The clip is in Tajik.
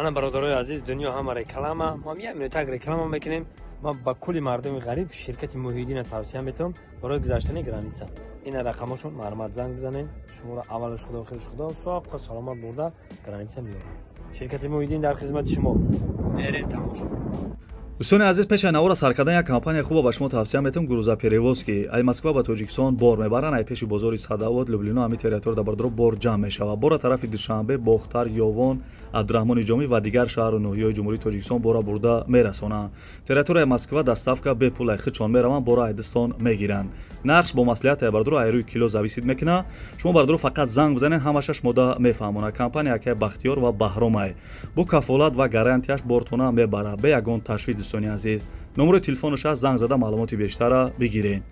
Ана, бародарои азиз, дунё ҳама реклама. Мо як минутак реклама мекунем. Ман ба кулли мардуми ғариб ширкати Муҳиддина тавсия метавам барои гузаштани граница. Ина рақамошон, марҳамат, занг бизанед. Шуморо аввалаш Худо, охираш Худо, соқ саломат бурда граница меорад. Ширкати Муҳиддин дар хизмати шумо. Мерем тамошо. Дӯстони азиз, пеши навора сар кардан як компания хуба ба шумо тавсия метавам, грузоперевозки. Ай Москва ба Тоҷикистон бор мебаранд. Ай пеши бозори Садовод, Люблино, ҳами территория да, бардоро, бор ҷамъ мешавад. Бора тарафи Душанбе, Бохтар, Ёвон, Абдураҳмони Ҷомӣ ва дигар шаҳру ноҳияҳои Ҷумҳурии Тоҷикистон бора бурда мерасонанд. Территорияи Москва доставка бепул, ай хичон мераванд, бора айдистон мегиранд. Нархш бо маслиҳат, ай бардоро, ай рӯи кило зависит мекунад. Шумо, бардоро, фақат занг бизанед, ҳамаша шумода мефаҳмонад. Компания акай Бахтиёр ва Баҳромай бо кафолат ва гарантияш бортона мебарад бе ягон ташвиш. Дӯстони азиз, номерои телефонаш аст, занг зада маълумоти бештара бигиред.